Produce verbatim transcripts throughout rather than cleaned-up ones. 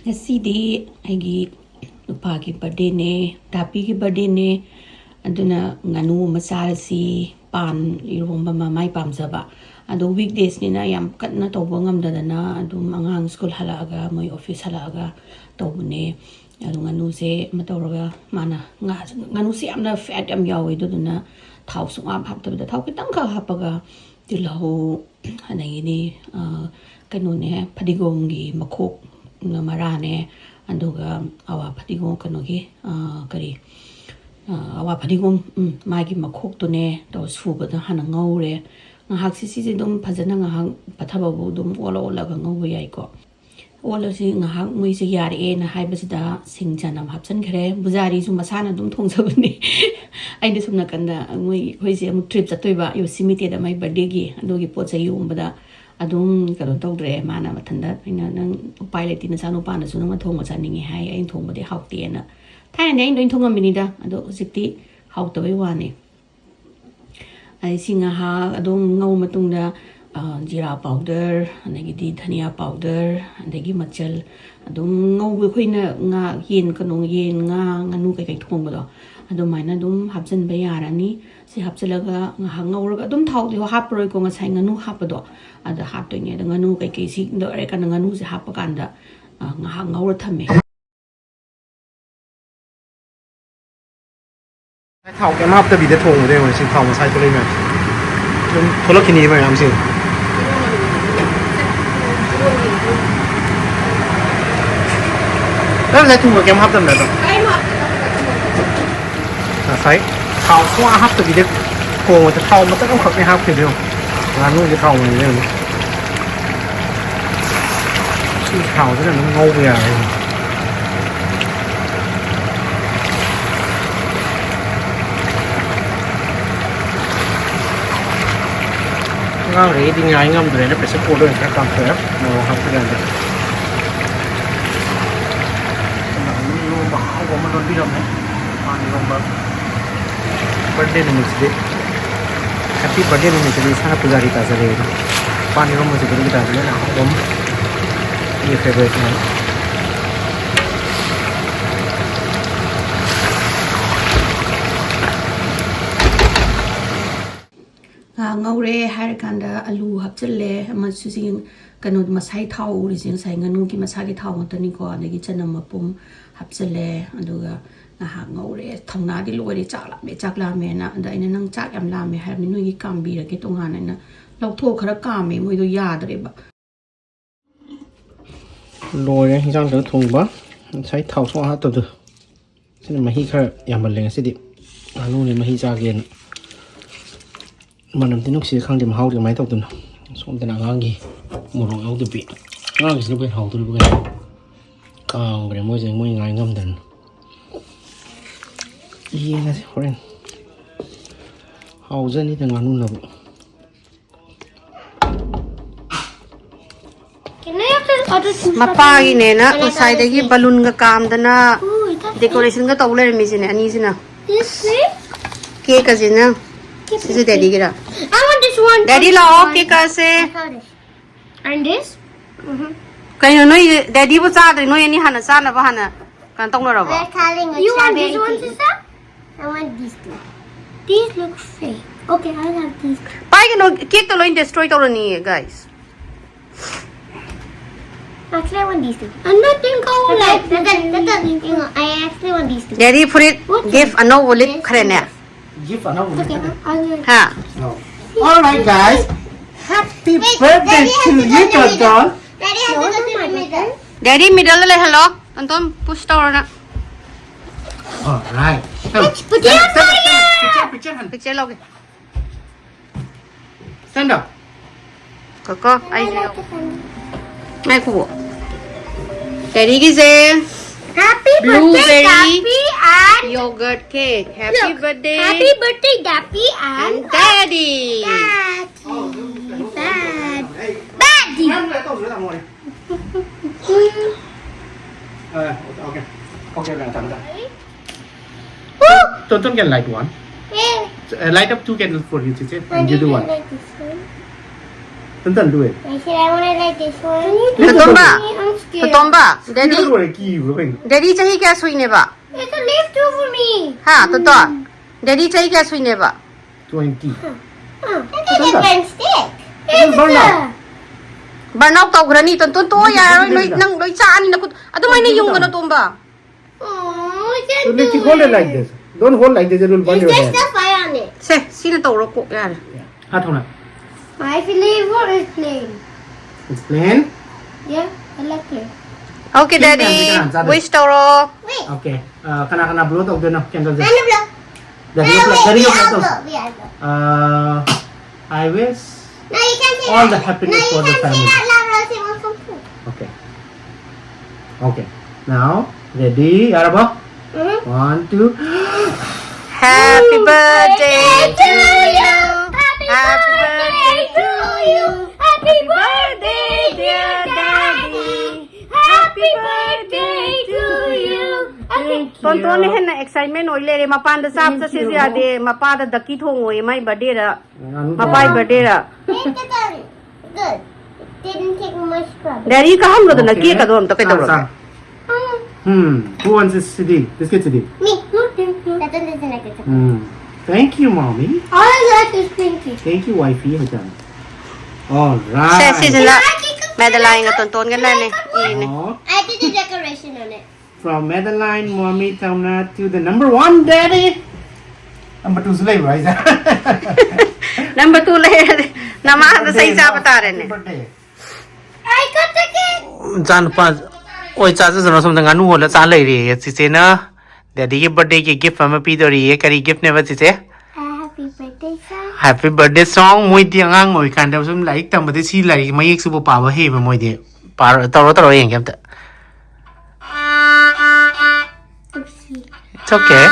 ꯉꯁꯤꯗꯤ ꯑꯩꯒꯤ ꯅꯨꯄꯥꯒꯤ ꯕꯥꯔꯗꯦꯅꯦ, ꯗꯥꯄꯤꯒꯤ ꯕꯥꯔꯗꯦꯅꯦ, ꯑꯗꯨꯅ ꯉꯥꯅꯨ ꯑꯃ ꯆꯥꯔꯁꯤ, ꯄꯥꯟ ꯏꯔꯣꯝꯕ ꯑꯃ, ꯃꯥꯏ ꯄꯥꯝꯖꯕ꯫ ꯑꯗꯣ ꯋꯤꯛ ꯗꯦꯖꯅꯤꯅ ꯌꯥꯝ ꯀꯟꯅ ꯇꯧꯕ ꯉꯝꯗꯗꯅ ꯑꯗꯨꯝ ꯑꯉꯥꯡ ꯁ꯭ꯀꯨꯜ ꯍꯜꯂꯛꯑꯒ, ꯃꯣꯏ ꯑꯣꯐꯤꯁ ꯍꯜꯂꯛꯑꯒ ꯇꯧꯕꯅꯦ꯫ ꯑꯗꯣ ꯉꯥꯅꯨꯁꯦ ꯑꯃ ꯇꯧꯔꯒ, ꯃꯥꯅ ꯉꯥ, ꯉꯥꯅꯨꯁꯦ ꯌꯥꯝꯅ ꯐꯦꯠ ꯌꯥꯝ ꯌꯥꯎꯋꯦ, ꯑꯗꯨꯗꯨꯅ ꯊꯥꯎ ꯁꯨꯡꯍꯥꯞ ꯍꯥꯞꯇꯕꯤꯗ, ꯊꯥꯎ ꯈꯤꯇꯪꯈꯛ ꯍꯥꯞꯄꯒ ꯇꯤꯜꯍꯧ, ꯑꯗꯒꯤꯗꯤ, ꯑ, ꯀꯩꯅꯣꯅꯦ, ꯐꯗꯤꯒꯣꯝꯒꯤ ꯃꯈꯣꯛ, ꯃꯔꯥꯅꯦ, ꯑꯗꯨꯒ ꯑꯋꯥ ꯐꯗꯤꯒꯣꯝ, ꯀꯩꯅꯣꯒꯤ, ꯑ, ꯀꯔꯤ, ꯑ, ꯑꯋꯥ ꯐꯗꯤꯒꯣꯝ, ꯎꯝ, ꯃꯥꯒꯤ ꯃꯈꯣꯛꯇꯨꯅꯦ ꯇꯧꯔ ꯁꯨꯕꯗ ꯍꯥꯟꯅ ꯉꯧꯔꯦ꯫ ꯉꯥꯏꯍꯥꯛꯁꯤ ꯁꯤꯁꯦ ꯑꯗꯨꯝ ꯐꯖꯅ ꯉꯥꯏꯍꯥꯛ ꯄꯠꯊꯕꯕꯨ ꯑꯗꯨꯝ ꯑꯣꯜꯂ ꯑꯣꯜꯂꯒ ꯉꯧꯕ ꯌꯥꯏꯀꯣ꯫ ꯑꯣꯜꯂꯁꯤ ꯉꯥꯏꯍꯥꯛ, ꯃꯣꯏꯁꯦ ꯌꯥꯔꯛꯑꯦꯅ ꯍꯥꯏꯕꯁꯤꯗ ꯁꯤꯡ ꯆꯅꯝ ꯍꯥꯞꯆꯤꯟꯈ꯭ꯔꯦ꯫ ꯕꯨꯖꯥꯔꯤꯁꯨ ꯃꯁꯥꯅ ꯑꯗꯨꯝ ꯊꯣꯡꯖꯕꯅꯦ꯫ ꯑꯩꯅ ꯁꯣꯝ ꯅꯥꯀꯟꯗ ꯃꯣꯏ, ꯑꯩꯈꯣꯏꯁꯦ ꯑꯃꯨꯛ ꯇ꯭ꯔꯤꯞ ꯆꯠꯇꯣꯏꯕ, ꯌꯣꯁꯤꯃꯤꯇꯦꯗ ꯃꯥꯏ ꯕꯥꯔꯗꯦꯒꯤ, ꯑꯗꯨꯒꯤ ꯄꯣꯠ ꯆꯩ ꯌꯣꯟꯕꯗ ꯑꯗꯨꯝ ꯀꯩꯅꯣ ꯇꯧꯗ꯭ꯔꯦ꯫ ꯃꯥꯅ ꯃꯊꯟꯇ, ꯑꯩꯅ, "ꯅꯪ ꯎꯄꯥꯏ ꯂꯩꯇꯦ, ꯅꯆꯥꯅꯨꯄꯥꯅꯁꯨ ꯅꯪꯅ ꯊꯣꯡꯕ ꯆꯥꯅꯤꯡꯉꯦ ꯍꯥꯏ, ꯑꯩꯅ ꯊꯣꯡꯕꯗꯤ ꯍꯥꯎꯇꯦꯅ"꯫ ꯊꯥꯏꯅꯗꯤ ꯑꯩꯅ ꯂꯣꯏ ꯊꯣꯡꯉꯝꯃꯤꯅꯤꯗ, ꯑꯗꯣ ꯍꯧꯖꯤꯛꯇꯤ ꯍꯥꯎꯇꯕꯩ ꯋꯥꯅꯤ꯫ ꯑꯗꯩ ꯁꯤ ꯉꯥꯏꯍꯥꯛ ꯑꯗꯨꯝ ꯉꯧ ꯃꯇꯨꯡꯗ, ꯑ, ꯖꯤꯔꯥ ꯄꯥꯎꯗꯔ, ꯑꯗꯒꯤꯗꯤ ꯙꯅꯤꯌꯥ ꯄꯥꯎꯗꯔ, ꯑꯗꯒꯤ ꯃꯆꯜ ꯑꯗꯨꯝ ꯉꯧꯕ, ꯑꯩꯈꯣꯏꯅ ꯉꯥ, ꯌꯦꯟ, ꯀꯩꯅꯣ, ꯌꯦꯟ, ꯉꯥ, ꯉꯥꯅꯨ ꯀꯩꯀꯩ ꯊꯣꯡꯕꯗꯣ, ꯑꯗꯨꯃꯥꯏꯅ ꯑꯗꯨꯝ ꯍꯥꯞꯆꯤꯟꯕ ꯌꯥꯔꯅꯤ꯫ ꯁꯤ ꯍꯥꯞꯆꯤꯜꯂꯒ ꯉꯥꯏꯍꯥꯛ ꯉꯧꯔꯒ, ꯑꯗꯨꯝ ꯊꯥꯎꯗꯤ ꯍꯥꯞꯄꯔꯣꯏꯀꯣ, ꯉꯁꯥꯏ ꯉꯥꯅꯨ ꯍꯥꯞꯄꯗꯣ ꯑꯗ ꯍꯥꯞꯇꯣꯏꯅꯦ꯫ ꯑꯗꯣ ꯉꯥꯅꯨ ꯀꯩꯀꯩꯁꯤ ꯂꯣꯏꯔꯀꯥꯟꯗ, ꯉꯥꯅꯨꯁꯦ ꯍꯥꯞꯄ ꯀꯥꯟꯗ, ꯑ, ꯉꯥꯏꯍꯥꯛ ꯉꯧꯔ ꯊꯝꯃꯦ꯫ ꯊꯥꯎ ꯀꯩꯝ ꯍꯥꯞꯇꯕꯤꯗ ꯊꯣꯡꯕꯗ ꯌꯦꯡꯉꯣ, ꯁꯤ ꯊꯥꯎ ꯃꯁꯥꯏ ꯊꯣꯛꯂꯛꯏ ꯃꯌꯥꯝꯁꯦ꯫ ꯑꯗꯨꯝ ꯊꯣꯛꯂꯛꯈꯤꯅꯤꯕ ꯃꯌꯥꯝꯁꯦ꯫ ꯅꯪ ꯉꯁꯥꯏ ꯊꯣꯡꯕ ꯀꯩꯝ ꯍꯥꯞꯇꯕ ꯅꯠꯇ꯭ꯔꯣ? ꯉꯁꯥꯏ ꯊꯥꯎ ꯁꯨꯡꯍꯥꯞ ꯍꯥꯞꯇꯕꯤꯗ ꯊꯣꯡꯕꯗ ꯊꯥꯎ ꯃꯇꯠ ꯑꯃꯈꯛꯅꯦ ꯍꯥꯞꯈꯤꯕꯗꯣ ꯌꯦꯡꯉꯣ꯫ ꯉꯥꯅꯨꯁꯦ ꯊꯥꯎ ꯃꯅꯝ ꯌꯦꯡꯉꯣ꯫ ꯁꯤ ꯊꯥꯎꯁꯤꯅ ꯑꯗꯨꯝ ꯉꯧꯕ ꯌꯥꯔꯦ꯫ ꯑꯉꯥꯡꯈꯩꯗꯤ ꯉꯥꯏ ꯉꯝꯗ꯭ꯔꯦꯅ ꯄ꯭ꯔꯦꯁꯔ ꯀꯨꯀꯔꯗ ꯑꯣꯏꯅ ꯈꯔ ꯀꯥꯝꯊꯣꯛꯑꯦ, ꯃꯣꯔꯣꯛ ꯍꯥꯞꯄꯀꯥꯟꯗ꯫ ꯑꯗꯨꯅ ꯑꯗꯨꯝ ꯏꯔꯣꯝꯕ ꯑꯍꯥꯎꯕ ꯑꯃ ꯂꯣꯟꯕꯤꯔꯝꯃꯦ꯫ ꯄꯥꯟ ꯏꯔꯣꯝꯕ꯫ ꯕꯥꯔꯗꯦ ꯅꯨꯃꯤꯠꯁꯤꯗꯤ, ꯍꯦꯄꯤ ꯕꯥꯔꯗꯦ ꯅꯨꯃꯤꯠꯁꯤꯗꯤ ꯏꯁꯥꯅ ꯄꯨꯖꯥꯔꯤ ꯇꯥꯖꯔꯦ ꯑꯩꯗꯤ꯫ ꯄꯥꯟ ꯏꯔꯣꯝꯕꯁꯤꯗꯤ ꯑꯗꯨꯝ ꯇꯥꯖꯔꯦ, ꯑꯍꯥꯎꯕ ꯑꯃ꯫ ꯑꯩꯒꯤ ꯐꯦꯕꯣꯔꯥꯏꯠꯅꯤ꯫ ꯉꯧꯔꯦ ꯍꯥꯏꯔꯀꯥꯟꯗ ꯑꯂꯨ ꯍꯥꯞꯆꯤꯜꯂꯦ꯫ ꯑꯃꯁꯨ ꯁꯤ ꯀꯩꯅꯣ, ꯃꯁꯥꯏ ꯊꯥꯎ ꯎꯔꯤꯁꯦ ꯉꯁꯥꯏ ꯉꯥꯅꯨꯒꯤ ꯃꯁꯥꯒꯤ ꯊꯥꯎ ꯉꯥꯛꯇꯅꯤꯀꯣ꯫ ꯑꯗꯒꯤ ꯆꯅꯝ ꯃꯄꯨꯝ ꯍꯥꯞꯆꯤꯜꯂꯦ꯫ ꯑꯗꯨꯒ ꯉꯥꯏꯍꯥꯛ ꯉꯧꯔꯦ꯫ ꯊꯧꯅꯥꯗꯤ ꯂꯣꯏꯔꯦ, ꯆꯥꯛ ꯂꯥꯝꯃꯦ, ꯆꯥꯛ ꯂꯥꯝꯃꯦꯅ꯫ ꯑꯗ ꯑꯩꯅ, "ꯅꯪ ꯆꯥꯛ ꯌꯥꯝ ꯂꯥꯝꯃꯦ ꯍꯥꯏꯔꯕꯅꯤ, ꯅꯣꯏꯒꯤ ꯀꯥꯝꯕꯤꯔꯒꯦ ꯇꯣꯉꯥꯟꯅ"꯫ ꯑꯩꯅ ꯂꯧꯊꯣꯛ ꯈꯔ ꯀꯥꯝꯃꯦ, ꯃꯣꯏꯗꯣ ꯌꯥꯗ꯭ꯔꯦꯕ꯫ ꯂꯣꯏꯔꯦ ꯍꯤꯟꯖꯥꯡꯗꯨ ꯊꯣꯡꯕ꯫ ꯉꯁꯥꯏ ꯊꯥꯎ ꯁꯨꯡꯍꯥꯞ ꯍꯥꯞꯇꯕꯗꯣ꯫ ꯁꯤꯅ ꯃꯍꯤ ꯈꯔ ꯌꯥꯝꯃꯜꯂꯦ ꯉꯁꯤꯗꯤ꯫ ꯉꯥꯅꯨꯅꯦ, ꯃꯍꯤ ꯆꯥꯒꯦꯅ꯫ ꯃꯅꯝꯗꯤ ꯅꯨꯡꯁꯤꯔ ꯈꯪꯗꯦ, ꯃꯍꯥꯎꯗꯤ ꯀꯃꯥꯏꯅ ꯇꯧꯗꯣꯏꯅꯣ? ꯁꯣꯝꯗꯅ ꯑꯉꯥꯡꯒꯤ ꯃꯣꯔꯣꯛ ꯌꯥꯎꯗꯕꯤ꯫ ꯑꯉꯥꯡꯒꯤꯁꯤꯅ ꯀꯩ ꯍꯥꯎꯗꯣꯔꯤꯕ ꯀꯩꯅꯣ? ꯀꯥꯝꯈ꯭ꯔꯦ ꯃꯣꯏꯁꯦ, ꯃꯣꯏ ꯉꯥꯏ ꯉꯝꯗꯅ꯫ ꯌꯦꯡꯉꯁꯤ ꯍꯣꯔꯦꯟ꯫ ꯍꯥꯎꯖꯅꯤꯗ ꯉꯥꯅꯨꯅꯕꯨ꯫ Can I have the other two? ꯃꯄꯥꯒꯤꯅꯦꯅ ꯉꯁꯥꯏꯗꯒꯤ ꯕꯂꯨꯟꯒ ꯀꯥꯝꯗꯅ, ꯗꯦꯀꯣꯔꯦꯁꯟꯒ ꯇꯧ ꯂꯩꯔꯝꯃꯤꯁꯤꯅꯦ ꯑꯅꯤꯁꯤꯅ꯫ This way? ꯀꯦꯛ ꯑꯁꯤꯅ, ꯁꯤꯁꯦ ꯗꯦꯗꯤꯒꯤꯔ? I want this one. Daddy ꯂꯥꯛꯑꯣ, cake ꯀꯛꯑꯁꯦ꯫ I found it. And this? ꯀꯩꯅꯣ ꯅꯣꯏ ꯗꯦꯗꯤꯕꯨ ꯆꯥꯗ꯭ꯔꯤ? ꯅꯣꯏ ꯑꯅꯤ ꯍꯥꯟꯅ ꯆꯥꯅꯕ ꯍꯥꯟꯅ ꯀꯩꯅꯣ ꯇꯧꯅꯔꯕꯣ? We're having a You want strawberry this one, cake. Sister? I want these two. These look fake. Okay, I'll have these two. ꯄꯥꯏꯒꯅꯣ, ꯀꯦꯛꯇ ꯂꯣꯏ destroy ꯇꯧꯔꯅꯤꯌꯦ, ꯒꯥꯏꯁ꯫ Actually, I want these two. I'm not thinking of like. Nathan, Nathan, Nathan, hang on. I actually want these two. Daddy ꯐꯨꯔꯤꯠ ꯒꯤꯐ ꯑꯅꯧꯕ ꯂꯤꯠꯈ꯭ꯔꯦꯅꯦ꯫ Gift ꯑꯅꯧꯕ ꯂꯤꯠꯈ꯭ꯔꯦ꯫ Okay, I'll ꯍꯥ? No. All right, guys. Happy birthday to you, Tonton. Daddy has to go to the middle. Daddy ꯃꯤꯗꯜꯗ ꯂꯩꯍꯜꯂꯣ꯫ ꯇꯣꯟꯇꯣꯟ push ꯇꯧꯔꯣꯅ꯫ All right. Put it on fire. Picture, picture, picture. Picture ꯂꯧꯒꯦ꯫ Stand up. ꯀꯣꯀꯣ, ꯑꯩ ꯂꯧ-, ꯉꯥꯏꯈꯨꯑꯣ꯫ ꯗꯦꯗꯤꯒꯤꯁꯦ Happy birthday, blueberry Dappy and yogurt cake. Happy birthday. Happy birthday, Dappy and and Daddy. Daddy. Daddy. Daddy. Uh, okay. Okay, okay, okay. Tonton can light one. Yeah. Uh, light up two candles for you, Chichi, and you do one. Like this one. Tonton, do it. I said I want to light this one. ꯇꯣꯟꯇꯣꯝꯕ, I'm scared. ꯇꯣꯟꯇꯣꯝꯕ, daddy, ꯀꯤꯕ꯭ꯔꯣ ꯀꯩꯅꯣ? Daddy ꯆꯍꯤ ꯀꯌꯥ ꯁꯨꯏꯅꯦꯕ? It's a lift too for me. ꯍꯥ, ꯇꯣꯟꯇꯣꯟ? Daddy ꯆꯍꯤ ꯀꯌꯥ ꯁꯨꯏꯅꯦꯕ? Twenty. It will burn out. Burn out ꯇꯧꯈ꯭ꯔꯅꯤ, ꯇꯣꯟꯇꯣꯟ ꯇꯣꯛꯑꯣ, ꯌꯥꯔꯣꯏ, ꯅꯣꯏ, ꯅꯪ ꯂꯣꯏ ꯆꯥꯛꯑꯅꯤ ꯅꯈꯨꯠ꯫ ꯑꯗꯨꯃꯥꯏꯅ ꯌꯨꯡꯒꯅꯨ, ꯇꯣꯝꯕ꯫ Oh, you need to hold it like this. Don't hold like this, it will burn your hand. ꯁꯦ, ꯁꯤꯅ ꯇꯧꯔꯣ ꯀꯣꯛ, ꯌꯥꯔꯦ꯫ ꯍꯥ, ꯊꯧꯅ꯫ My flavor is plain. It's plain. Yeah, I like plain. Okay, Daddy, wish ꯇꯧꯔꯣ꯫ Okay. Uh, ꯀꯅꯥ ꯀꯅꯥ blow ꯇꯧꯗꯣꯏꯅꯣ candle ꯁꯦ? ꯑꯩꯅ blow. Daddy blow. Daddy blow ꯇꯧ. Uh, I wish No, you can say all that. The happiness No, you for the can say family. That louder, else it won't come through. Okay. Okay. Now, ready? ꯌꯥꯔꯕꯣ? Mm-hmm. One, two. Happy birthday to you. Happy birthday to you. Happy birthday, dear daddy. Happy birthday to you. Okay. ꯇꯣꯟꯇꯣꯟꯅ ꯍꯦꯟꯅ excitement ꯑꯣꯏ ꯂꯩꯔꯦ꯫ ꯃꯄꯥꯟꯗ ꯆꯥꯕ ꯆꯠꯁꯤꯁꯨ ꯌꯥꯗꯦ꯫ ꯃꯄꯥꯗ ducky ꯊꯣꯡꯉꯣꯏ my birthday the. ꯃꯄꯥꯏ birthday the. It's done. Good. Didn't take much trouble. Daddy ꯀꯥꯍꯜꯂꯣꯗꯅ Okay. Cake ꯑꯗꯣ ꯑꯝꯇ ꯀꯩꯗꯧꯔꯒꯦ? ꯆꯥ, ꯆꯥ. Hmm. Who wants this ciddi? Biscuit ciddi? Me. That one doesn't like it. Hmm. Thank you, mommy. All I like is pinky. Thank you, wifey. ꯍꯥꯏꯇꯥꯔꯦ. All ꯁꯦ, right. ꯁꯤꯁꯤꯅ Madelineꯒ ꯇꯣꯟꯇꯣꯟꯒꯅꯅꯦ꯫ ꯏꯅꯦ꯫ ꯑꯣ, I did the decoration on it. From Madeline, mommy, ꯊꯧꯅ to the number one, daddy. Number twoꯁꯨ ꯂꯩꯕ꯭ꯔꯣ ꯍꯥꯏꯁꯦ? Number two ꯂꯩꯔꯗꯤ ꯅꯃꯥꯗ ꯆꯩ ꯆꯥꯕ ꯇꯥꯔꯦꯅꯦ꯫ Happy birthday. I got the cake. ꯏꯆꯥꯅꯨꯄꯥ, ꯍꯣꯏ, ꯆꯥꯖꯁꯅꯨ, ꯁꯣꯝꯗ ꯉꯥꯅꯨ ꯍꯣꯜꯂ ꯆꯥ ꯂꯩꯔꯦꯌꯦ꯫ ꯆꯤꯆꯦꯅ daddyꯒꯤ birthdayꯒꯤ gift ꯑꯃ ꯄꯤꯗꯣꯔꯤꯌꯦ꯫ ꯀꯔꯤ giftꯅꯦꯕ, ꯆꯤꯆꯦ? A happy birthday song. Happy birthday song. ꯃꯣꯏꯗꯤ ꯑꯉꯥꯡ ꯑꯣꯏꯔꯤꯀꯥꯟꯗ ꯁꯨꯝ ꯂꯥꯏꯔꯤꯛ ꯇꯝꯕꯗ ꯁꯤ ꯂꯥꯏꯔꯤꯛ ꯃꯌꯦꯛꯁꯤꯕꯨ ꯄꯥꯕ ꯍꯩꯕ ꯃꯣꯏꯗꯤ꯫ ꯄꯥꯔꯣ, ꯇꯧꯔꯣ, ꯇꯧꯔꯣ, ꯌꯦꯡꯒꯦ ꯑꯝꯇ꯫ Oopsie. It's okay.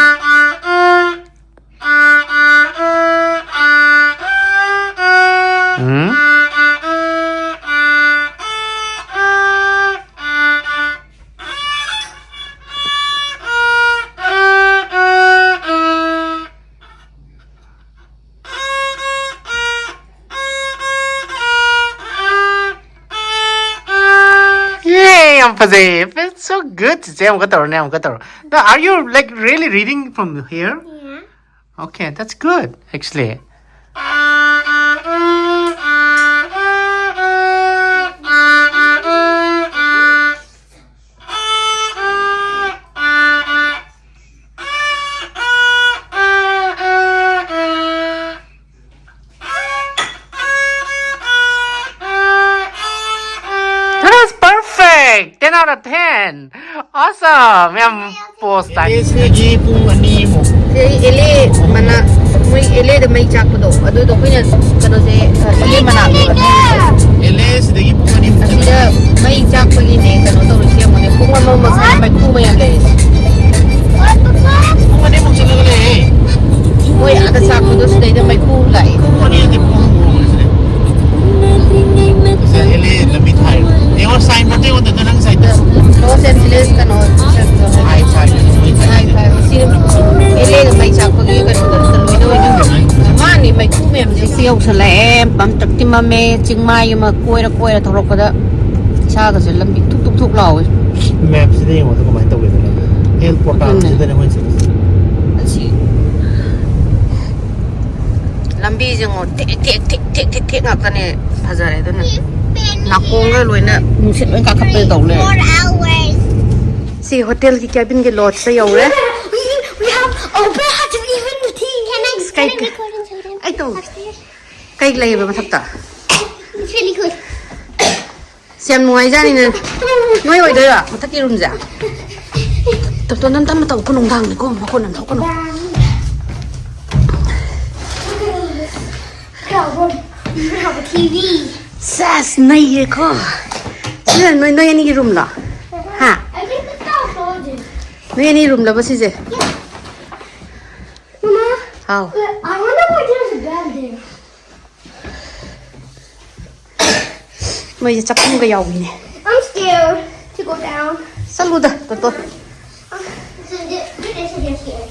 Hmm? Yay, ꯌꯥꯝ ꯐꯖꯩ. It feels so good. ꯆꯤꯆꯦ, ꯑꯃꯨꯛꯀ ꯇꯧꯔꯣꯅꯦ, ꯑꯃꯨꯛꯀ ꯇꯧꯔꯣ. Now, are you, like, really reading from here? Yeah. Okay, that's good, actually. Ten out of ten. Awesome. ꯌꯥꯝ ꯄꯣꯁ ꯇꯥꯏ꯫ ꯑꯦꯜ ꯑꯦꯁꯤꯗꯒꯤ ꯄꯨꯡ ꯑꯅꯤꯃꯨꯛ꯫ ꯁꯤꯗꯩ ꯑꯦꯜ ꯑꯦ ꯃꯅꯥꯛ, ꯃꯣꯏ ꯑꯦꯜ ꯑꯦꯗ ꯃꯩ ꯆꯥꯛꯄꯗꯣ, ꯑꯗꯨꯗꯣ ꯑꯩꯈꯣꯏꯅ ꯀꯩꯅꯣꯁꯦ, ꯑꯦꯜ ꯑꯦ ꯃꯅꯥꯛꯅꯦꯕ ꯊꯣꯡꯉꯤꯁꯦ꯫ ꯑꯦꯜ ꯑꯦꯁꯤꯗꯒꯤ ꯄꯨꯡ ꯑꯅꯤꯃꯨꯛ꯫ ꯑꯁꯤꯗ ꯃꯩ ꯆꯥꯛꯄꯒꯤꯅꯦ ꯀꯩꯅꯣ ꯇꯧꯔꯤꯁꯦ, ꯌꯦꯡꯉꯨꯅꯦ, ꯄꯨꯡ ꯑꯃ ꯃꯈꯥꯏ ꯃꯩꯈꯨ ꯃꯌꯥꯝ ꯂꯩꯔꯤꯁꯦ꯫ ꯄꯨꯡ ꯑꯅꯤꯃꯨꯛ ꯆꯠꯂꯒ ꯂꯩꯔꯦ꯫ ꯃꯣꯏ ꯑꯥꯗ ꯆꯥꯛꯄꯗꯣ ꯁꯤꯗꯩꯗ ꯃꯩꯈꯨ ꯂꯥꯛꯑꯦ꯫ ꯄꯨꯡ ꯑꯅꯤ ꯅꯠꯇꯦ, ꯄꯨꯡ ꯑꯍꯨꯝ ꯄꯨꯡ ꯑꯍꯨꯝ ꯁꯤꯗ꯫ ꯑꯦꯜ ꯑꯦ ꯂꯝꯕꯤ ꯊꯥꯏ꯫ ꯌꯦꯡꯉꯣ, ꯁꯥꯏꯟ ꯕꯣꯔꯗꯇ ꯌꯦꯡꯉꯣ, ꯗꯥꯛꯇꯔ, ꯅꯪ ꯁꯥꯏꯠꯇ꯫ ꯂꯣꯁ ꯑꯦꯟꯖꯦꯂꯤꯁ ꯀꯩꯅꯣ ꯆꯠꯄꯗꯣ꯫ ꯍꯥꯏ ꯐꯥꯏ꯫ ꯍꯥꯏ ꯐꯥꯏ꯫ ꯁꯤ ꯑꯦꯜ ꯑꯦꯗ ꯃꯩ ꯆꯥꯛꯄꯒꯤ ꯀꯩꯅꯣꯗ ꯂꯣꯏꯅ ꯑꯣꯏꯗꯣꯏꯅꯦ꯫ ꯃꯥꯅꯤ, ꯃꯩꯈꯨ ꯃꯌꯥꯝꯁꯦ꯫ ꯁꯤ ꯌꯧꯁꯜꯂꯛꯑꯦ꯫ ꯄꯝꯇꯛꯇꯤ ꯃꯝꯃꯦ꯫ ꯆꯤꯡꯃꯥꯏ ꯑꯃ ꯀꯣꯏꯔ ꯀꯣꯏꯔ ꯊꯧꯔꯛꯄꯗ ꯏꯁꯥꯒꯁꯦ ꯂꯝꯕꯤ ꯊꯨꯛ ꯊꯨꯛ ꯊꯨꯛ ꯂꯥꯎꯋꯦ꯫ ꯃꯦꯞꯁꯤꯗ ꯌꯦꯡꯉꯣ, ꯑꯗꯨ ꯀꯃꯥꯏꯅ ꯇꯧꯒꯦꯗꯅ꯫ ꯑꯦꯜ ꯄꯣꯔꯇꯥꯜꯁꯤꯗꯅꯦ ꯑꯩꯈꯣꯏꯅ ꯆꯠꯂꯤꯁꯦ꯫ ꯑꯁꯤ ꯂꯝꯕꯤꯁꯦ ꯌꯦꯡꯉꯣ, ꯊꯦꯛ ꯊꯦꯛ ꯊꯦꯛ ꯊꯦꯛ ꯊꯦꯛ ꯊꯦꯛ ꯉꯥꯛꯇꯅꯦ꯫ ꯐꯖꯔꯦ ꯑꯗꯨꯅ꯫ ꯅꯥꯀꯣꯡꯒ ꯂꯣꯏꯅ ꯅꯨꯡꯁꯤꯠ ꯂꯣꯏ ꯀꯥꯈꯠꯄꯗ ꯇꯧ ꯂꯩꯔꯦ꯫ Four hours. ꯁꯤ ꯍꯣꯇꯦꯜꯒꯤ ꯀꯦꯕꯤꯟꯒꯤ ꯂꯣꯠꯁꯇ ꯌꯧꯔꯦ꯫ We have, oh, we have to even the tea. Can I, can I Skype. Record and show them? ꯑꯩ ꯇꯧ꯫ Upstairs. ꯀꯩ ꯂꯩꯌꯦꯕ ꯃꯊꯛꯇ? It's really good. ꯁꯤ ꯌꯥꯝ ꯅꯨꯡꯉꯥꯏꯖꯥꯠꯅꯤꯅꯦ꯫ ꯅꯣꯏ ꯑꯣꯏꯗꯣꯏꯔꯣ ꯃꯊꯛꯀꯤ ꯔꯨꯝꯁꯦ? ꯇꯞ ꯇꯞ ꯇꯞ ꯇꯞꯅ ꯇꯧꯀꯣ, ꯅꯨꯡꯗꯥꯡꯅꯤꯀꯣ, ꯃꯈꯣꯟ ꯌꯥꯝ ꯊꯣꯛꯀꯅꯨ꯫ Look at all this. Look at our room. We even have a T V. ꯁꯦꯁ, ꯅꯩꯔꯦꯀꯣ꯫ ꯁꯤꯅ ꯅꯣꯏ, ꯅꯣꯏ ꯑꯅꯤꯒꯤ ꯔꯨꯝꯂꯣ? ꯍꯥ? I think the couch is. ꯅꯣꯏ ꯑꯅꯤ ꯔꯨꯝꯂꯕ ꯁꯤꯁꯦ? Mama, how. I wonder why there's a bed there. ꯃꯣꯏꯁꯦ ꯆꯥꯛꯈꯨꯝꯒ ꯌꯥꯎꯕꯤꯅꯦ꯫ I'm scared to go down. ꯆꯠꯂꯨꯗ, ꯇꯣꯇꯣ꯫ Uh, so thi-, this is just here.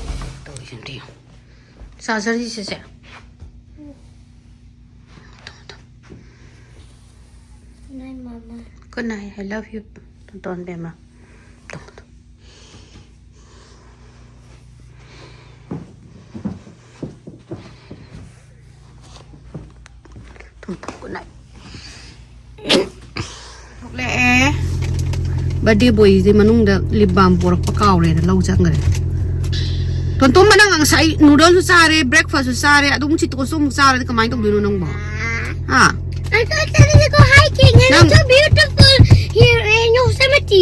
ꯇꯧꯔꯤꯁꯦ ꯑꯝꯇ ꯌꯦꯡꯉꯨ꯫ ꯆꯥꯔꯖꯔꯁꯤꯁꯦ꯫ Good night, Mama. Good night, I love you, ꯇꯣꯟ ꯕꯦꯝꯃ꯫ ꯇꯨꯝꯃꯨ, ꯇꯨꯝꯃꯨ꯫ ꯇꯨꯝꯃꯨ, ꯇꯨꯝꯃꯨ, good night꯫ ꯊꯣꯛꯂꯛꯑꯦ꯫ Birthday boyꯁꯦ ꯃꯅꯨꯡꯗ lip balm ꯄꯣꯔꯛꯄ ꯀꯥꯎꯔꯦꯅ ꯂꯧ ꯆꯪꯈ꯭ꯔꯦ꯫ ꯇꯣꯟꯇꯣꯝꯕ, ꯅꯪ ꯉꯁꯥꯏ noodleꯁꯨ ꯆꯥꯔꯦ, breakfastꯁꯨ ꯆꯥꯔꯦ, ꯑꯗꯨ ꯑꯃꯨꯛ ꯆꯤꯠꯇꯣꯁꯨ ꯑꯃꯨꯛ ꯆꯥꯔꯗꯤ ꯀꯃꯥꯏꯅ ꯇꯧꯗꯣꯏꯅꯣ ꯅꯪꯕꯣ? ꯍꯥ? I thought that is go hiking and ꯅꯪ it's so beautiful here in Yosemite.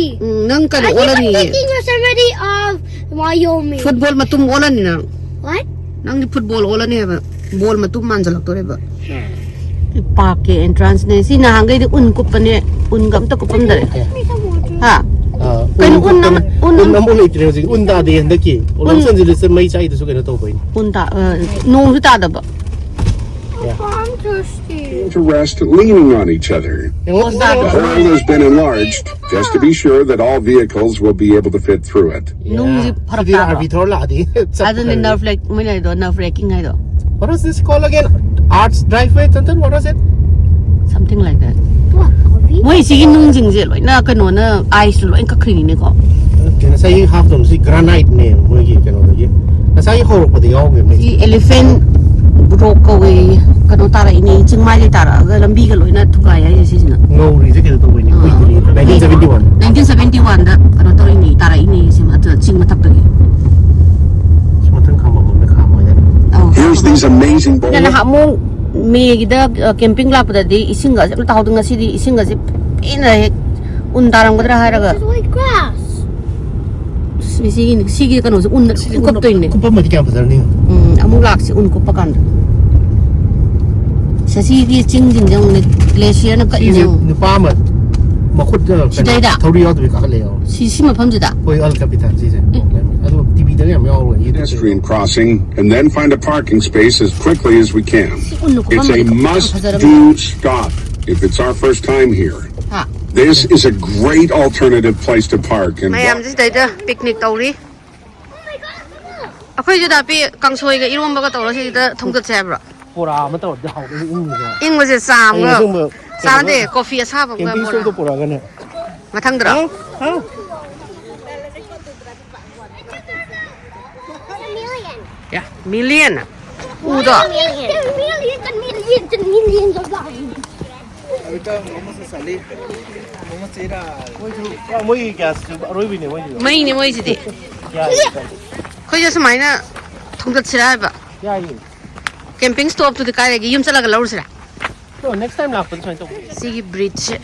ꯅꯪ ꯀꯩꯅꯣ ꯑꯣꯜꯂꯅꯤꯌꯦ꯫ Thinking Yosemite of Wyoming. Football ꯃꯇꯨꯝ ꯑꯣꯜꯂꯅꯤ ꯅꯪ꯫ What? ꯅꯪꯗꯤ ꯐꯨꯠꯕꯣꯜ ꯑꯣꯜꯂꯅꯤ ꯍꯥꯏꯕ꯫ ꯕꯣꯜ ꯃꯇꯨꯝ ꯃꯥꯟꯖꯜꯂꯛꯇꯣꯔꯦꯕ꯫ ꯄꯥꯔꯛꯀꯤ ꯑꯦꯟꯇ꯭ꯔꯥꯟꯁꯅꯦ ꯁꯤ꯫ ꯅꯍꯥꯟꯈꯩꯗꯤ ꯎꯟ ꯀꯨꯞꯄꯅꯦ, ꯎꯟꯒ ꯑꯝꯇ ꯀꯨꯞꯄꯝꯗꯔꯦ꯫ ꯍꯥ? ꯑ, ꯀꯩꯅꯣ ꯎꯟ ꯎꯟ ꯑꯃ- ꯀꯨꯞꯄꯅꯦ꯫ ꯎꯟ ꯎꯟ ꯑꯃ- ꯑꯃꯨꯛ ꯂꯩꯇ꯭ꯔꯦ ꯍꯧꯖꯤꯛ꯫ ꯎꯟ ꯇꯥꯗꯦ ꯍꯟꯗꯛꯀꯤ꯫ ꯂꯣꯁ ꯎꯟ- ꯑꯦꯟꯖꯦꯂꯤꯁꯇ ꯃꯩ ꯆꯥꯛꯏꯗꯨꯁꯨ ꯀꯩꯅꯣ ꯇꯧꯕꯩꯅꯦ꯫ ꯎꯟ ꯇꯥ ꯑ, ꯅꯣꯡꯁꯨ ꯇꯥꯗꯕ꯫ Oh, I'm thirsty. To rest, leaning on each other. ꯌꯦꯡꯉꯣ꯫ The hole has been enlarged just to be sure that all vehicles will be able to fit through it. ꯅꯨꯡꯁꯤ ꯐꯔꯛ ꯁꯤꯗꯤ ꯇꯥꯕ꯭ꯔꯣ? ꯑꯥꯔꯕꯤ ꯊꯧꯔ ꯂꯥꯛꯑꯗꯤ ꯆꯠꯄ ꯑꯗꯨꯅꯦ ꯐꯔꯛ ꯅꯔꯚ ꯂꯦꯛ ꯃꯣꯏꯅ ꯍꯥꯏꯗꯣ ꯅꯔꯚ ꯔꯦꯀꯤꯡ ꯍꯥꯏꯗꯣ꯫ What is this called again? Arch drive way, something? What was it? Something like that. What, are we? ꯃꯣꯏ ꯁꯤꯒꯤ ꯅꯨꯡꯁꯤꯡꯁꯦ ꯂꯣꯏꯅ ꯀꯩꯅꯣꯅ ꯑꯥꯏꯁꯅ ꯂꯣꯏ ꯀꯛꯈ꯭ꯔꯤꯅꯤꯅꯦꯀꯣ꯫ ꯉꯁꯥꯏꯒꯤ ꯍꯥꯞꯇꯕꯁꯤ ꯒ꯭ꯔꯥꯅꯥꯏꯠꯅꯦ ꯃꯣꯏꯒꯤ ꯀꯩꯅꯣꯗꯒꯤ꯫ ꯉꯁꯥꯏꯒꯤ ꯍꯧꯔꯛꯄꯗ ꯌꯥꯎꯈꯤꯕꯅꯦ꯫ ꯁꯤ ꯑꯦꯂꯤꯐꯦꯟ ꯔꯣꯛ ꯀꯧꯋꯦ꯫ ꯀꯩꯅꯣ ꯇꯥꯔꯛꯏꯅꯦ, ꯆꯤꯡꯃꯥꯏꯗꯩ ꯇꯥꯔꯛꯑꯒ ꯂꯝꯕꯤꯒ ꯂꯣꯏꯅ ꯊꯨꯒꯥꯏ ꯍꯥꯏꯁꯦ ꯁꯤꯁꯤꯅ꯫ ꯉꯧꯔꯤꯁꯦ ꯀꯩꯅꯣ ꯇꯧꯕꯩꯅꯦ, ꯀꯨꯏꯗ꯭ꯔꯤ꯫ Nineteen seventy one. Nineteen seventy one ꯗ ꯀꯩꯅꯣ ꯇꯧꯔꯤꯅꯦ, ꯇꯥꯔꯛꯏꯅꯦ ꯁꯤ ꯃꯊꯛꯇ, ꯆꯤꯡ ꯃꯊꯛꯇꯒꯤ꯫ ꯃꯊꯪ ꯈꯥꯝꯃꯝꯕꯅ ꯈꯥꯝꯃꯣꯏꯗ꯫ ꯑꯧ꯫ Here's these amazing ꯑꯩꯅ boulders. ꯅꯍꯥꯟꯃꯨꯛ ꯃꯦꯒꯤꯗ ꯀꯦꯝꯄꯤꯡ ꯂꯥꯛꯄꯗꯗꯤ ꯏꯁꯤꯡꯒꯁꯦ ꯑꯝꯇ ꯇꯥꯍꯧꯗꯦ꯫ ꯉꯁꯤꯗꯤ ꯏꯁꯤꯡꯒꯁꯦ ꯄꯦꯟꯅ ꯍꯦꯛ ꯎꯟ ꯇꯥꯔꯝꯒꯗ꯭ꯔꯥ ꯍꯥꯏꯔꯒ This is like grass. ꯁꯤ- ꯁꯤꯒꯤ ꯁꯤꯒꯤ ꯀꯩꯅꯣꯁꯦ ꯎꯟꯗ ꯂꯣꯏ ꯀꯨꯞꯇꯣꯏꯅꯦ꯫ ꯀꯨꯞꯄꯝꯃꯗꯤ ꯀꯌꯥꯝ ꯐꯖꯔꯅꯤ꯫ ꯎꯝ, ꯑꯃꯨꯛ ꯂꯥꯛꯁꯦ ꯎꯟ ꯀꯨꯞꯄ ꯀꯥꯟꯗ꯫ ꯁꯤꯒꯤ ꯆꯤꯡꯁꯤꯡꯁꯦ ꯑꯃꯨꯛ ꯒ꯭ꯂꯦꯁꯤꯌꯔꯅ ꯀꯛꯏꯅꯦ ꯁꯤꯁꯦ ꯑꯃꯨꯛ꯫ ꯅꯨꯄꯥ ꯑꯃ ꯃꯈꯨꯠꯇ ꯀꯩꯅꯣ ꯁꯤꯗꯩꯗ? ꯊꯧꯔꯤ ꯌꯥꯎꯗꯕꯤ ꯀꯥꯈꯠꯂꯛꯑꯦ꯫ ꯁꯤ ꯁꯤ ꯃꯐꯝꯁꯤꯗ꯫ ꯍꯣꯏ, ꯑꯜ ꯀꯄꯤꯇꯥꯟ ꯁꯤꯁꯦ꯫ ꯑꯗꯨ ꯇꯤꯚꯤꯗꯒ ꯌꯥꯝ ꯌꯥꯎꯔꯦ꯫ Pedestrian crossing and then find a parking space as quickly as we can. ꯁꯤ ꯎꯟ ꯀꯨꯞꯄ It's a ꯌꯥꯝ must ꯐꯖꯔꯝꯃꯦ꯫ Do stop if it's our first time here. ꯍꯥ? This is a great alternative place to park and ꯃꯌꯥꯝꯁꯦ ꯁꯤꯗꯩꯗ picnic ꯇꯧꯔꯤ꯫ ꯑꯩꯈꯣꯏꯁꯨ ꯗꯥꯄꯤ ꯀꯥꯡꯁꯣꯏꯒ ꯏꯔꯣꯝꯕꯒ ꯇꯧꯔ ꯁꯤꯗ ꯊꯣꯡꯒꯠꯁꯦ ꯍꯥꯏꯕ꯭ꯔꯣ? ꯕꯣꯔꯥ ꯑꯃ ꯇꯧꯔꯗꯤ ꯍꯥꯎꯗꯣꯏꯅꯤ ꯏꯪꯕꯁꯦ꯫ ꯏꯪꯕꯁꯦ ꯆꯥ ꯑꯃꯒ ꯑꯁꯦꯡꯕ ꯆꯥꯅꯗꯦ, ꯀꯣꯐꯤ ꯑꯁꯥꯕ ꯑꯃꯒ ꯀꯦꯝꯄꯤꯡ ꯕꯣꯔꯥ꯫ ꯁ꯭ꯇꯣꯞꯇ ꯄꯨꯔꯛꯑꯒꯅꯦ꯫ ꯃꯊꯪꯗ꯭ꯔꯣ? ꯍꯥꯎ, ꯍꯥꯎ꯫ ꯌꯥ, ꯃꯤꯂꯤꯌꯟ꯫ ꯎꯗꯣ? Millions and millions and millions and millions of dollars. ꯃꯣꯏꯒꯤ ꯒ꯭ꯌꯥꯁ ꯑꯔꯣꯏꯕꯤꯅꯦ ꯃꯣꯏꯒꯤ꯫ ꯃꯩꯅꯦ ꯃꯣꯏꯁꯤꯗꯤ꯫ ꯒ꯭ꯌꯥꯁ꯫ ꯑꯩꯈꯣꯏꯁꯨ ꯁꯨꯃꯥꯏꯅ ꯊꯣꯡꯒꯠꯁꯤꯔꯥ ꯍꯥꯏꯕ꯫ ꯌꯥꯏꯌꯦ꯫ ꯀꯦꯝꯄꯤꯡ ꯁ꯭ꯇꯣꯞꯇꯨꯗꯤ ꯀꯥꯏꯗꯒꯤ ꯌꯨꯝ ꯆꯠꯂꯒ ꯂꯧꯔꯨꯁꯤꯔꯥ? ꯑꯗꯣ next time ꯂꯥꯛꯄꯗ ꯁꯨꯃꯥꯏꯅ ꯇꯧꯕ꯫ ꯁꯤꯒꯤ ꯕ꯭ꯔꯤꯖꯁꯦ꯫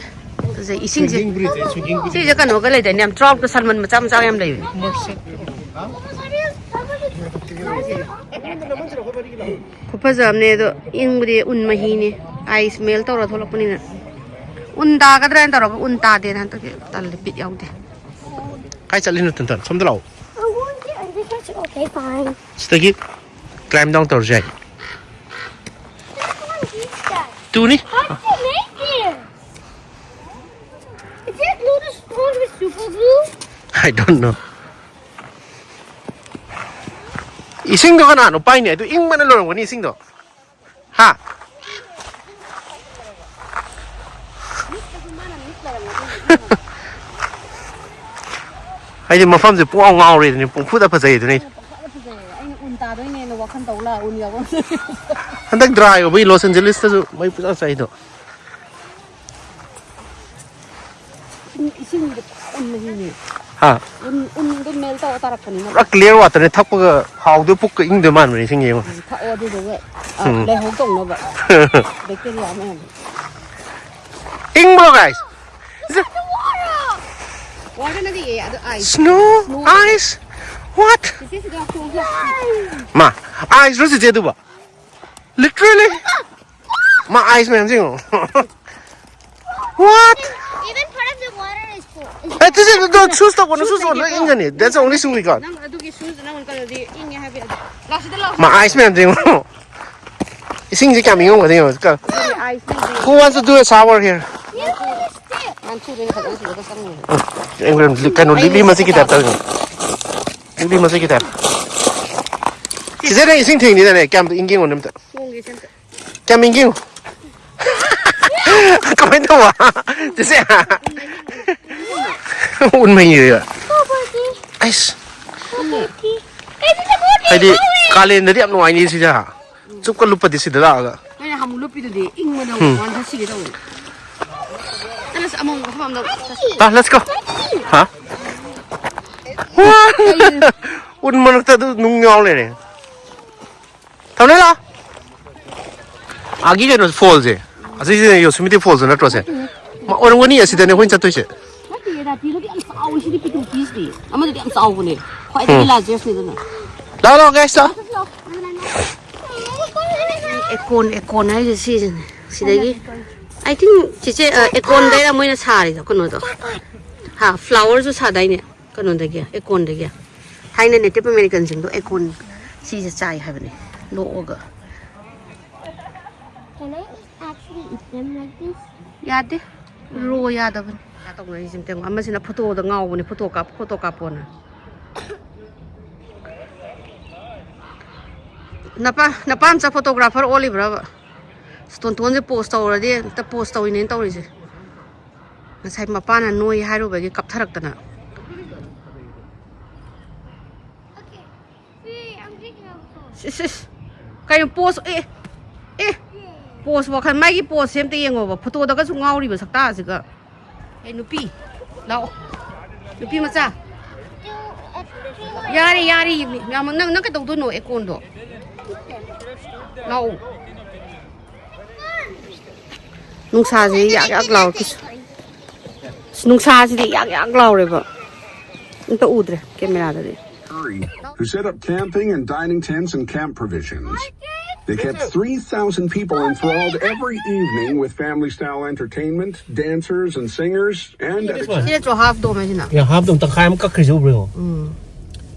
ꯐꯖꯩ ꯏꯁꯤꯡꯁꯦ꯫ ꯁꯤꯁꯦ ꯀꯩꯅꯣꯒ ꯂꯩꯗꯥꯏꯅꯦ, ꯌꯥꯝ ꯇ꯭ꯔꯥꯎꯠꯀ ꯁꯜꯃꯟ ꯃꯆꯥ ꯃꯆꯥ ꯌꯥꯝ ꯂꯩꯕꯅꯦ꯫ ꯈꯨꯐꯖ ꯑꯃꯅꯦ ꯑꯗꯣ꯫ ꯏꯪꯕꯗꯤ ꯎꯟ ꯃꯍꯤꯅꯦ꯫ ꯑꯥꯏꯁ ꯃꯦꯜ ꯇꯧꯔ ꯊꯣꯛꯂꯛꯄꯅꯤꯅ꯫ ꯎꯟ ꯇꯥꯒꯗ꯭ꯔꯥ ꯍꯥꯏꯅ ꯇꯧꯔꯒ ꯎꯟ ꯇꯥꯗꯦꯅ ꯍꯟꯗꯛꯀꯤ꯫ ꯇꯜꯂꯦ, ꯕꯤꯠ ꯌꯥꯎꯗꯦ꯫ ꯀꯥꯏ ꯆꯠꯂꯤꯅꯣ ꯇꯟꯇꯟ? ꯁꯣꯝꯗ ꯂꯥꯛꯑꯣ꯫ I want it. I think I should. Okay, fine. ꯁꯤꯗꯒꯤ climb down ꯇꯧꯔꯁꯨ ꯌꯥꯏ꯫ This one is that. ꯇꯨꯅꯤ꯫ How did you make it? Is it glue the stone with super glue? I don't know. ꯏꯁꯤꯡꯗꯣ ꯀꯅꯥꯅꯣ ꯄꯥꯏꯅꯦ? ꯑꯗꯨ ꯏꯪꯕꯅ ꯂꯣꯏꯔꯝꯒꯅꯤ ꯏꯁꯤꯡꯗꯣ꯫ ꯍꯥ? ꯍꯥꯏꯗꯤ ꯃꯐꯝꯁꯦ ꯄꯨꯡꯉꯥꯎ ꯉꯥꯎꯔꯦ ꯑꯗꯨꯅꯤ, ꯄꯨꯡꯐꯨꯗ ꯐꯖꯩ ꯑꯗꯨꯅꯤ꯫ ꯐꯖꯩ꯫ ꯑꯩꯅ ꯎꯟ ꯇꯥꯗꯣꯏꯅꯦꯅ ꯋꯥꯈꯜ ꯇꯧ ꯂꯥꯛꯑ ꯎꯟ ꯌꯥꯎꯔꯝꯗꯦ꯫ ꯍꯟꯗꯛ dry ꯑꯣꯏꯕꯒꯤ ꯂꯣꯁ ꯑꯦꯟꯖꯦꯂꯤꯁꯇꯁꯨ ꯃꯩ ꯄꯨꯡꯆꯥꯛ ꯆꯥꯛꯏꯗꯣ꯫ ꯏꯁꯤꯡ, ꯏꯁꯤꯡꯗꯣ ꯄꯨꯔꯥ ꯎꯟ ꯃꯍꯤꯅꯦ꯫ ꯍꯥ? ꯎꯟ, ꯎꯟꯗꯣ ꯃꯦꯜ ꯇꯧꯔ ꯇꯥꯔꯛꯄꯅꯤꯅ꯫ ꯄꯨꯔꯥ clear waterꯅꯦ, ꯊꯛꯄꯒ ꯍꯥꯎꯗꯣꯏ, ꯄꯨꯛꯀ ꯏꯪꯗꯣꯏ ꯃꯥꯟꯕꯅꯦ ꯏꯁꯤꯡ ꯌꯦꯡꯉꯣ꯫ ꯊꯛꯑꯣ ꯑꯗꯨꯗꯨꯒ, ꯑ, ꯎꯝ꯫ ꯂꯩꯍꯧ ꯇꯧꯅꯕ꯫ Bacteria ꯃꯌꯥꯝꯗꯣ꯫ ꯏꯪꯕ꯭ꯔꯣ, guys? Water ꯅꯠꯇꯤꯌꯦ, ꯑꯗꯨ ice꯫ Snow? Snow꯫ Ice? What? ꯆꯤꯆꯦ ꯁꯤꯗ ꯈꯣꯡꯁꯦ꯫ ꯃꯥ, iceꯔꯣ ꯆꯤꯆꯦ ꯑꯗꯨꯕꯣ? Literally? ꯃꯥ, ice ꯃꯌꯥꯝꯁꯦ ꯌꯦꯡꯉꯣ꯫ What? Even part of the water is cold. ꯑꯦ, ꯆꯤꯆꯦ, ꯑꯗꯨ shoes ꯇꯧꯒꯅꯨ, shoes ꯇꯧꯒꯅꯨ, ꯂꯣꯏ ꯏꯪꯒꯅꯤ꯫ That's the only shoe we got. ꯅꯪ ꯑꯗꯨꯒꯤ shoes ꯅꯪ ꯀꯩꯅꯣꯗꯤ ꯏꯪꯉꯦ ꯍꯥꯏꯕ ꯌꯥꯗꯦ꯫ ꯂꯥꯛꯑꯣ, ꯁꯤꯗ ꯂꯥꯛꯑꯣ꯫ ꯃꯥ, ice ꯃꯌꯥꯝꯁꯦ ꯌꯦꯡꯉꯣ꯫ ꯏꯁꯤꯡꯁꯦ ꯀꯌꯥꯝ ꯏꯪꯉꯝꯒꯅꯤ ꯌꯦꯡꯉꯣ꯫ ꯑꯗꯨꯗꯤ ice ꯅꯦ꯫ Who wants to do a shower here? ꯅꯥꯟꯊꯨꯗꯣꯏꯅꯦ ꯐꯖꯅ ꯁꯤꯗꯒ ꯆꯪꯉꯨꯔꯦ꯫ ꯀꯩꯅꯣ, ꯂꯤꯛꯂꯤ ꯃꯆꯤꯠꯀꯤ type ꯇꯧꯔꯤꯅꯦ꯫ ꯂꯤꯛꯂꯤ ꯃꯆꯤꯠꯀꯤ type꯫ ꯆꯤꯆꯦ, ꯅꯪ ꯏꯁꯤꯡ ꯊꯦꯡꯅꯤꯗꯅꯦ, ꯀꯌꯥꯝ ꯏꯪꯒꯦ ꯌꯦꯡꯉꯣꯅꯦ ꯑꯝꯇ꯫ ꯊꯣꯡꯒꯦ ꯁꯦ ꯑꯝꯇ꯫ ꯀꯌꯥꯝ ꯏꯪꯒꯦ ꯌꯦꯡꯉꯣ꯫ ꯀꯃꯥꯏꯅ ꯇꯧꯕ? ꯆꯤꯆꯦ꯫ ꯎꯟ ꯃꯍꯤꯔꯣ? ꯑꯩꯁ꯫ ꯍꯥꯏꯗꯤ ꯀꯥꯂꯦꯟꯗꯗꯤ ꯌꯥꯝ ꯅꯨꯡꯉꯥꯏꯅꯤ ꯁꯤꯁꯦ꯫ ꯆꯨꯞꯀ ꯂꯨꯞꯄꯗꯤ ꯁꯤꯗ ꯂꯥꯛꯑꯒ꯫ ꯑꯩꯅ ꯍꯥꯃꯨ ꯂꯨꯞꯄꯤꯗꯨꯗꯤ ꯏꯪꯕꯗ ꯎꯝ꯫ ꯋꯥꯟꯊ ꯁꯤꯒꯦ ꯇꯧꯋꯦ꯫ ꯑꯁ, ꯑꯃꯨꯛ ꯃꯐꯝ ꯑꯝꯗ ꯆꯠꯁꯤ꯫ ꯇꯥ, let's go꯫ ꯍꯥ? ꯎꯟ ꯃꯔꯛꯇ ꯑꯗꯨ ꯅꯨꯡ ꯌꯥꯎ ꯂꯩꯔꯦ꯫ ꯊꯝꯅꯩ ꯂꯥ꯫ ꯑꯥꯒꯤ ꯀꯩꯅꯣ fallꯁꯦ꯫ ꯑꯁꯤꯁꯦ ꯌꯣꯁꯤꯃꯤꯇꯤ fallꯁ ꯅꯠꯇ꯭ꯔꯣ ꯁꯦ? ꯑꯣꯏꯔꯝꯒꯅꯤ, ꯑꯁꯤꯗꯅꯦ ꯑꯩꯈꯣꯏꯅ ꯆꯠꯇꯣꯏꯁꯦ꯫ ꯅꯠꯇꯦ, ꯔꯥꯇꯤꯗꯨꯗꯤ ꯌꯥꯝ ꯆꯥꯎꯋꯤ, ꯁꯤꯗꯤ ꯄꯤꯛꯇ꯭ꯔꯨ ꯄꯤꯁꯤꯗꯤ꯫ ꯑꯃꯗꯨꯗꯤ ꯌꯥꯝ ꯆꯥꯎꯕꯅꯦ, ꯈ꯭ꯋꯥꯏꯗꯒꯤ ꯎꯝ꯫ ꯂꯥꯔꯖꯦꯁꯅꯤꯗꯅ꯫ ꯂꯥꯛꯑꯣ, ꯂꯥꯛꯑꯣ, ꯒꯥꯏꯁ, ꯂꯥꯛꯑꯣ꯫ ꯑꯦꯀꯣꯟ, ꯑꯦꯀꯣꯟ ꯍꯥꯏꯁꯦ ꯁꯤꯁꯤꯅꯦ꯫ ꯁꯤꯗꯒꯤ, I think, ꯆꯦꯆꯦ, ꯑ, ꯑꯦꯀꯣꯟꯗꯩꯔ ꯃꯣꯏꯅ ꯁꯥꯔꯤꯗꯣ, ꯀꯩꯅꯣꯗꯣ? ꯍꯥ, ꯐ꯭ꯂꯥꯋꯔꯁꯨ ꯁꯥꯗꯥꯏꯅꯦ? ꯀꯩꯅꯣꯗꯒꯤ, ꯑꯦꯀꯣꯟꯗꯒꯤ꯫ ꯊꯥꯏꯅ ꯅꯦꯇꯤꯚ ꯑꯃꯦꯔꯤꯀꯟꯁꯤꯡꯗꯣ ꯑꯦꯀꯣꯟ ꯁꯤꯁꯦ ꯆꯥꯏ ꯍꯥꯏꯕꯅꯦ, ꯂꯣꯛꯑꯒ꯫ Can I actually eat them like this? ꯌꯥꯗꯦ꯫ ꯔꯣ ꯌꯥꯗꯕꯅꯤ꯫ ꯀꯌꯥ ꯇꯧꯅꯔꯤꯁꯦ ꯑꯝꯇ ꯌꯦꯡꯉꯣ꯫ ꯑꯃꯁꯤꯅ ꯐꯣꯇꯣꯗ ꯉꯥꯎꯕꯅꯦ, ꯐꯣꯇꯣ ꯀꯥꯞ-, ꯐꯣꯇꯣ ꯀꯥꯞꯄꯣꯅ꯫ ꯅꯄꯥ, ꯅꯄꯥ ꯃꯆꯥ ꯐꯣꯇꯣꯒ꯭ꯔꯥꯐꯔ ꯑꯣꯜꯂꯤꯕ꯭ꯔꯕ? ꯇꯣꯟꯇꯣꯟꯁꯦ ꯄꯣꯁ ꯇꯧꯔꯗꯤ ꯑꯝꯇ ꯄꯣꯁ ꯇꯧꯏꯅꯦꯅ ꯇꯧꯔꯤꯁꯦ꯫ ꯉꯁꯥꯏ ꯃꯄꯥꯅ ꯅꯣꯏ ꯍꯥꯏꯔꯨꯕꯒꯤ ꯀꯞꯊꯔꯛꯇꯅ꯫ Okay. See, I'm taking a photo. ꯏꯁ, ꯏꯁ, ꯏꯁ꯫ ꯀꯩꯅꯣ ꯄꯣꯁ? ꯑꯦ, ꯑꯦ꯫ ꯄꯣꯁ ꯋꯥꯈꯜ, ꯃꯥꯒꯤ ꯄꯣꯁꯁꯦ ꯑꯝꯇ ꯌꯦꯡꯉꯣꯕ꯫ ꯐꯣꯇꯣꯗꯒꯁꯨ ꯉꯥꯎꯔꯤꯕ ꯁꯛꯇꯥꯁꯤꯒ꯫ ꯑꯦ, ꯅꯨꯄꯤ, ꯂꯥꯛꯑꯣ꯫ ꯅꯨꯄꯤ ꯃꯆꯥ꯫ Two, uh, three more. ꯌꯥꯔꯦ, ꯌꯥꯔꯦ, ꯌꯥꯝ, ꯅꯪ, ꯅꯪ ꯀꯩꯗꯧꯗꯣꯏꯅꯣ ꯑꯦꯀꯣꯟꯗꯣ? ꯂꯥꯛꯑꯣ꯫ ꯅꯨꯡꯁꯥꯁꯦ ꯌꯥꯛ ꯌꯥꯛ ꯂꯥꯎꯔꯦ꯫ ꯑꯁ, ꯅꯨꯡꯁꯥꯁꯤꯗꯤ ꯌꯥꯛ ꯌꯥꯛ ꯂꯥꯎꯔꯦꯕ꯫ ꯑꯝꯇ ꯎꯗ꯭ꯔꯦ ꯀꯦꯃꯦꯔꯥꯗꯗꯤ꯫ Who set up camping and dining tents and camp provisions. They kept three thousand people enthralled every evening with family-style entertainment, dancers and singers, and at This one. ꯁꯤ ꯅꯠꯇ꯭ꯔꯣ ꯍꯥꯐ ꯗꯣꯝ ꯍꯥꯏꯁꯤꯅ? Yeah, half dome, ꯇꯪꯈꯥꯏ ꯑꯃ ꯀꯛꯈ꯭ꯔꯤꯁꯦ ꯎꯕ꯭ꯔꯣ? ꯎꯝ꯫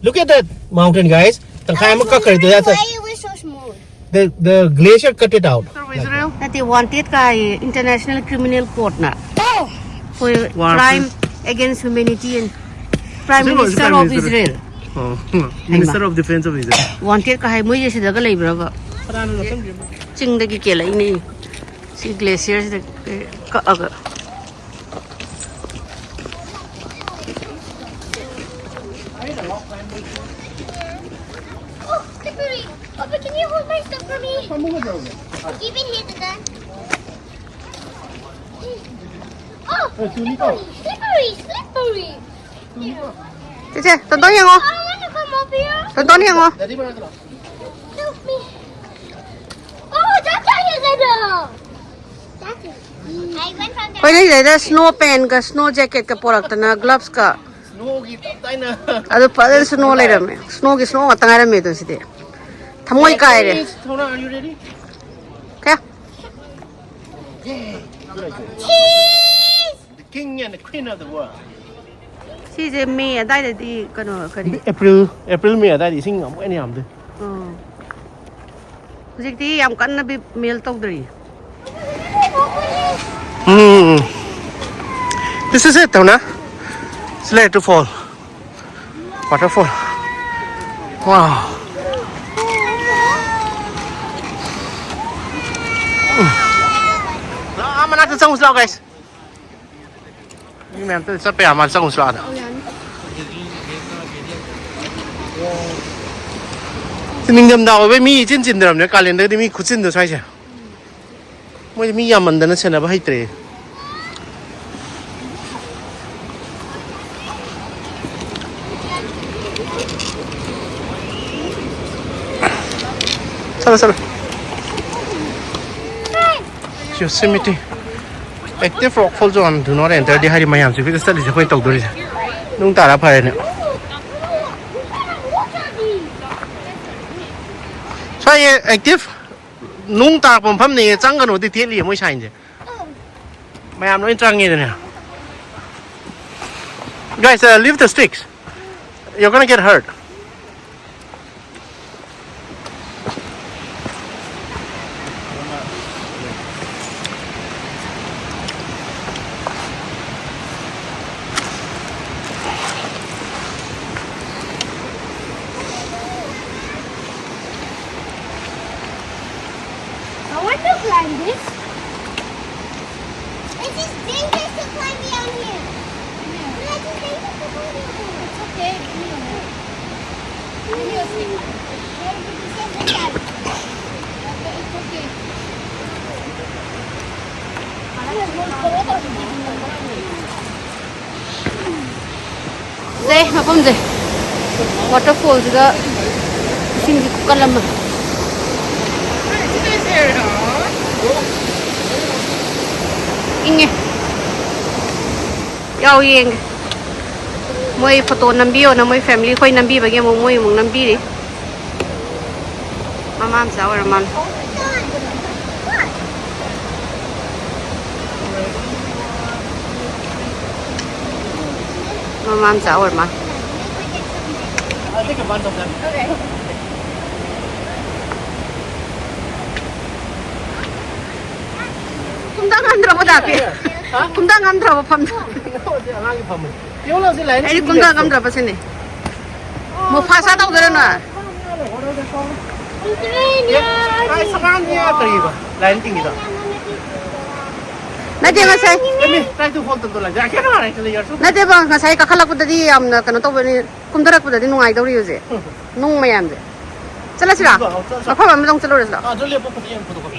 Look at that mountain, guys. ꯇꯪꯈꯥꯏ ꯑꯃ ꯀꯛꯈ꯭ꯔꯤꯗꯣ, that's a, Why it was so smooth? The, the glacier cut it out. ꯅꯠꯇꯦ, ꯋꯥꯟꯇꯦꯗ ꯀꯥꯏ ꯏꯟꯇꯔꯅꯦꯁꯅꯦꯜ ꯀ꯭ꯔꯤꯃꯤꯅꯦꯜ ꯀꯣꯔꯠꯅ꯫ For crime against humanity and Prime Minister of Israel. Oh, Minister of Defense of Israel. ꯋꯥꯟꯇꯦꯗ ꯀꯥꯏ ꯃꯣꯏꯁꯦ ꯁꯤꯗꯒ ꯂꯩꯕ꯭ꯔꯕ? ꯆꯤꯡꯗꯒꯤ ꯀꯦꯜꯂꯛꯏꯅꯦ꯫ ꯁꯤ ꯒ꯭ꯂꯦꯁꯤꯌꯔꯁꯤꯗ ꯀꯛꯑꯒ꯫ Oh, slippery. Papa, can you hold my stuff for me? Keep it here, Dada. Oh, slippery, slippery, slippery. ꯆꯦꯆꯦ, ꯇꯣꯟꯇꯣꯟ ꯌꯦꯡꯉꯣ꯫ I wanna come up here. ꯇꯣꯟꯇꯣꯟ ꯌꯦꯡꯉꯣ꯫ Help me. Oh, that's how you get up. That's it. ꯑꯩꯈꯣꯏꯅ ꯁꯤꯗꯩꯗ snow pantꯀ snow jacketꯀ ꯄꯣꯔꯛꯇꯅ, gloveꯀ꯫ Snowꯒꯤ ꯇꯞ ꯇꯥꯏꯅ꯫ ꯑꯗꯨ ꯐꯖꯅ snow ꯂꯩꯔꯝꯃꯦ꯫ Snowꯒꯤ snow ꯉꯥꯛꯇ ꯉꯥꯏꯔꯝꯃꯦ ꯑꯗꯨ ꯁꯤꯗꯤ꯫ ꯊꯃꯣꯏ ꯀꯥꯏꯔꯦ꯫ Hey, Tona, are you ready? ꯀꯌꯥ? The king and the queen of the world. ꯁꯤꯁꯦ ꯃꯦ ꯑꯗꯥꯏꯗꯗꯤ ꯀꯩꯅꯣ ꯀꯔꯤ? April, April, May ꯑꯗꯥꯏꯗ ꯏꯁꯤꯡ ꯑꯃꯨꯛ ꯍꯦꯟꯅ ꯌꯥꯝꯗꯣꯏ꯫ ꯑꯣ꯫ ꯍꯧꯖꯤꯛꯇꯤ ꯌꯥꯝ ꯀꯟꯅ ꯃꯦꯜ ꯇꯧꯗ꯭ꯔꯤ꯫ ꯎꯝ꯫ This is it, Tona. It's later to fall. Waterfall. Wow. ꯎꯝ꯫ ꯂꯥꯛꯑꯣ, ꯑꯥ ꯃꯅꯥꯛꯇ ꯆꯪꯉꯨꯁꯤ ꯂꯥꯛꯑꯣ, guys꯫ ꯃꯤ ꯃꯌꯥꯝ ꯆꯠꯄ ꯌꯥ ꯃꯥꯜꯂꯦ, ꯆꯪꯉꯨꯁꯤ ꯂꯥꯛꯑꯣ꯫ ꯅꯤꯡꯊꯝꯊꯥ ꯑꯣꯏꯕꯩ ꯃꯤ ꯏꯆꯤꯟ ꯆꯤꯟꯗ꯭ꯔꯕꯅꯦ, ꯀꯥꯂꯦꯟꯗꯒꯗꯤ ꯃꯤ ꯈꯨꯆꯤꯟꯗꯣ ꯁ꯭ꯋꯥꯏꯁꯦ꯫ ꯃꯣꯏꯗꯤ ꯃꯤ ꯌꯥꯝꯃꯟꯗꯅ ꯁꯦꯟꯅꯕ ꯍꯩꯇ꯭ꯔꯦ꯫ ꯆꯠꯂꯣ, ꯆꯠꯂꯣ꯫ Yosemite꯫ Active rockfall zone, do not enter ꯗꯤ ꯍꯥꯏꯔꯤ ꯃꯌꯥꯝꯁꯦ, ꯍꯧꯖꯤꯛ ꯆꯠꯂꯤꯁꯦ ꯑꯩꯈꯣꯏ ꯇꯧꯗꯣꯔꯤꯁꯦ꯫ ꯅꯨꯡ ꯇꯥꯔ ꯐꯔꯦꯅꯦ꯫ ꯁ꯭ꯋꯥꯏ active ꯅꯨꯡ ꯇꯥꯔꯛꯄ ꯃꯐꯝꯅꯦ, ꯆꯪꯒꯅꯣꯗꯤ ꯊꯦꯠꯂꯤꯌꯦ ꯃꯣꯏ signꯁꯦ꯫ ꯃꯌꯥꯝ ꯂꯣꯏ ꯆꯪꯉꯦꯗꯅ꯫ Guys, uh, leave the sticks. You're gonna get hurt. I want to climb this. It is dangerous to climb down here. Yeah. It is dangerous to climb down here. It's okay. Give me a minute. Give me a stick. Very good. This is the time. Okay, it's okay. ꯁꯦ, ꯃꯐꯝꯁꯦ꯫ Waterfallꯁꯤꯒ ꯏꯁꯤꯡꯁꯤ ꯈꯨꯀꯜ ꯑꯃ꯫ ꯏꯪꯉꯦ꯫ ꯌꯥꯎ ꯌꯦꯡꯒꯦ꯫ ꯃꯣꯏ photo ꯅꯝꯕꯤꯌꯣꯅ ꯃꯣꯏ family ꯈꯣꯏ ꯅꯝꯕꯤꯕꯒꯤ ꯑꯃꯨꯛ ꯃꯣꯏ ꯑꯃꯨꯛ ꯅꯝꯕꯤꯔꯤ꯫ ꯃꯃꯥ ꯃꯆꯥ ꯑꯣꯏꯔ ꯃꯥꯜꯂꯦ꯫ ꯃꯃꯥ ꯃꯆꯥ ꯑꯣꯏꯔ ꯃꯥꯜꯂꯦ꯫ ꯀꯨꯝꯊ ꯉꯝꯗ꯭ꯔꯕꯣ ꯗꯥꯄꯤ? ꯍꯥ? ꯀꯨꯝꯊ ꯉꯝꯗ꯭ꯔꯕꯣ ꯐꯝꯗ? ꯑꯉꯥꯡꯒꯤ ꯐꯝꯕꯅꯤ꯫ ꯌꯦꯡꯉꯨ ꯁꯤ ꯂꯥꯏꯟ ꯑꯩꯗꯤ ꯀꯨꯝꯊ ꯉꯝꯗ꯭ꯔꯕ ꯁꯤꯅꯤ꯫ ꯃꯣꯐꯥꯁꯥ ꯇꯧꯗꯣꯏꯔ ꯅꯣꯏ? ꯀꯥꯏ ꯁꯉꯥꯡꯅꯤ ꯀꯔꯤꯕ? ꯂꯥꯏꯟ ꯇꯤꯡꯉꯤꯗꯣ? ꯅꯠꯇꯦ ꯉꯁꯥꯏ꯫ Let me try to hold the door like that. I cannot actually, you're so ꯅꯠꯇꯦꯕ, ꯉꯁꯥꯏ ꯀꯥꯈꯠꯂꯛꯄꯗꯗꯤ ꯌꯥꯝꯅ ꯀꯩꯅꯣ ꯇꯧꯕꯅꯤ, ꯀꯨꯝꯊꯔꯛꯄꯗꯗꯤ ꯅꯨꯡꯉꯥꯏꯗꯧꯔꯤ ꯍꯧꯖꯤꯛ꯫ ꯅꯨꯡ ꯃꯌꯥꯝꯁꯦ꯫ ꯆꯠꯂꯁꯤꯔꯥ? ꯆꯠꯂꯁꯤ꯫ ꯃꯐꯝ ꯑꯃꯗ ꯑꯃꯨꯛ ꯆꯠꯂꯨꯔꯁꯤꯔꯥ? ꯑꯥ, ꯑꯗꯨ ꯂꯦꯞꯄ ꯐꯖꯩ, ꯌꯥꯝ ꯐꯣꯇꯣ ꯀꯥꯞꯄ꯫